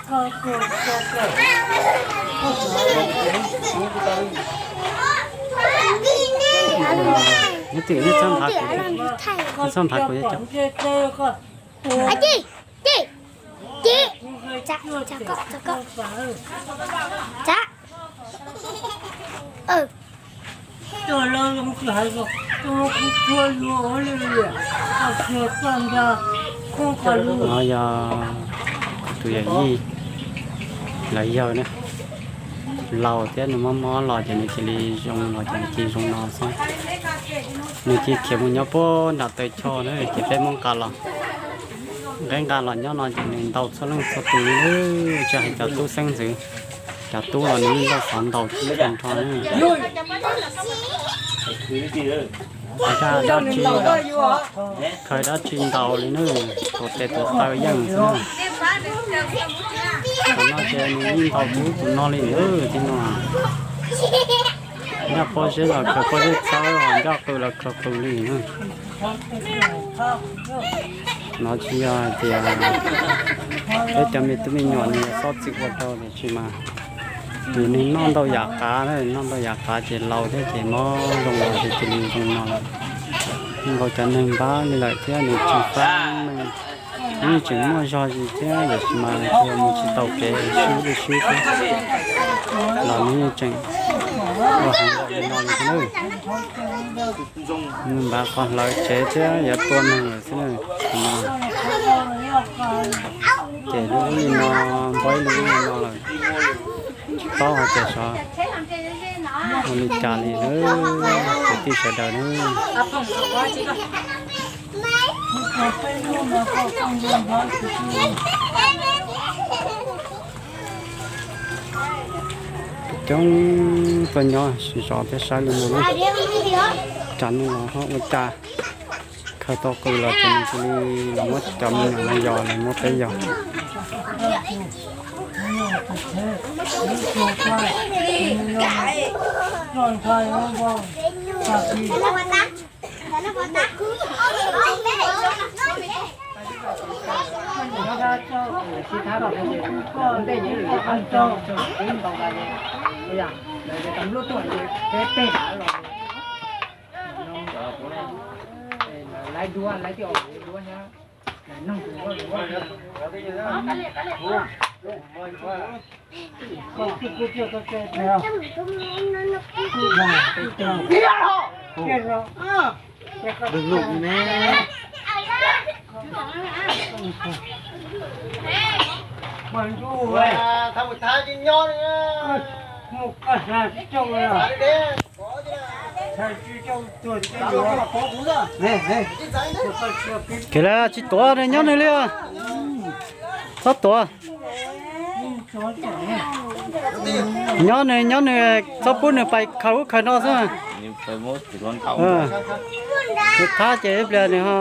Nyob twg nyob txhob nphav kuv, nyob txhob nphav kuv. No yog kuv tus yawm yij, lawv yawg na, laus thiab nws mob mob los ces nws cia li zoo los ces nws cia li zoo no xwb. Nws cia li khiav mus nyob puag nram taw choj na ces peb muab nqa los, nqa nqa los nyob no ces nws ntaus txhua leej txhua tus li, tsis hais cov tub xeeb ntxwv, cov tub los nws yeej ntaus xov ntaus tag nrho na. Nqa dab tsi, khaws dab tsi ntaus li na, tuav tes tuav taw yeej xwb na. Tam no ces nws yeej ntaus kuv tus no li na, tib no. Ncaj pob zeb los khaws pob zeb txawb, ncaj qws los khaws qws li na. No tsis yog hais tias peb cov me tub me nyuam nws xob txwm ua rau tiam sis mas vim nws noj ntau yam qav, noj ntau yam qav ces laus thiab ces mob zoo los ces cia li zoo no lawm. Nkaus cov neeg npab li lawm thiab nws tsis fab meej, nws tseem muaj zog zis thiab tiam sis mas mus tsis tau kev, swb li swb thiab los nws yeej tseem ua heev npaum li no li thiab. Nws npaj qhov hlawv tsev thiab yuav tua neeg lawm xwb na. Ces lub ub li no, npab ib lub ub li no lawm, tsis paub hais tias xyov ua li cas li na, kwv tij sawv daws na. Coob tuaj nyob zov thiab saib li no na. Tsam no los ho ua cas khaws tau qws los ces nws cia li los muab cov me nyuam no yos, los muab peb yos. Kiag la tsis tuav nws, nyob nws li. Txhob tuav. Nyob nws, nyob nws, txhob pub nws pais khaws ub khaws no xwb. Nws thab ces ib pliag nws ho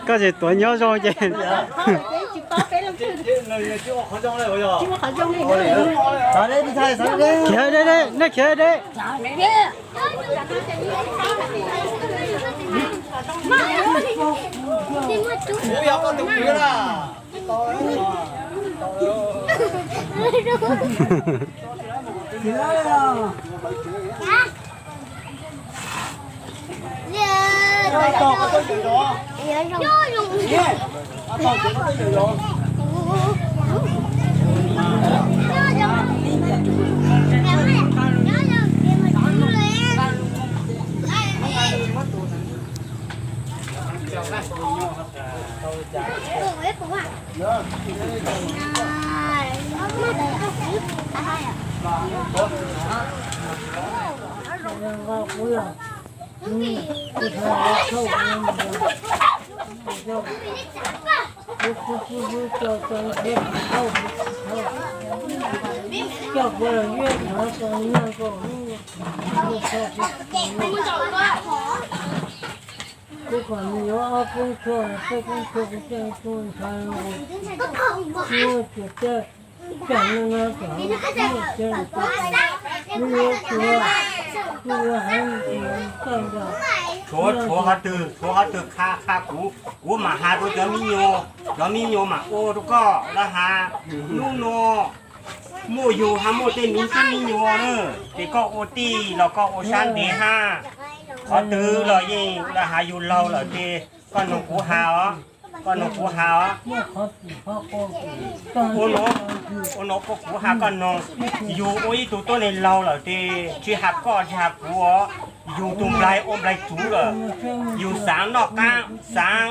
Koj tsis tuav nyob zoo ces. Khiav deb deb, nej khiav deb. Kuv kom nws yuav ob koob tshuaj, peb koob tshuaj, kuv coj ib tug ntxhais los, kuv muaj tias tej cam no no tom, muaj tias nws tus, nws yuav tuag, nws yuav haiv neeg tuag nrog. Tshuav, tshuav qhov twg, tshuav qhov twg qha, qha kuv, kuv mam has rau cov me nyuam, cov me nyuam mam ua rau koj los has. Hnub no muaj yug hab muaj tej miv tub me nyuam na, ces koj ua tij los koj ua sab ntev hab. Qhov twg los yeej los has yug laug lawm ces koj noog kuv has os, koj noog kuv has os. Ua no, ua no kuv has koj noog, yug ua ib tug tuab neeg laug lawm ces tsis has koj tsis has kuv os, yug tus nplaig ua nplaig tsuv lawm, yug xaav noj qaab xaav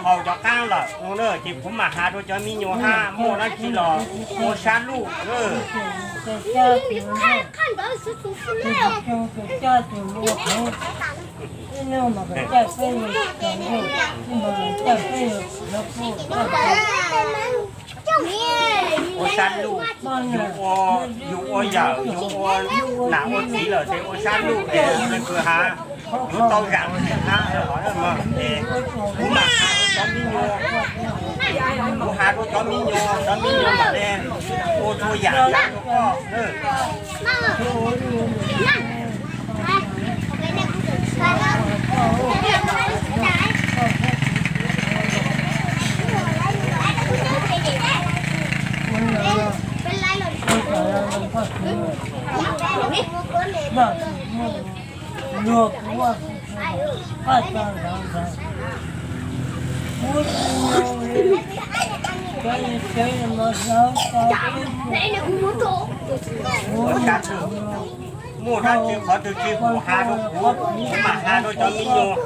haus cov qaab lawm no ces kuv mam has rau cov me nyuam hab muaj dlaab tsi los ua sab luj. Ua sab luj, yug ua, yug ua yawm yug ua nam ua txiv lawm ces ua sab luj es kws has yuav tau zaam hab hov es kuv mam has rau cov me nyuam, kuv has rau cov me nyuam, cov me nyuam mam le ua txhua yaam rau koj. Muaj dlaab tsi qhov twg tsis pum has rau kuv, kuv mam has rau cov me nyuam.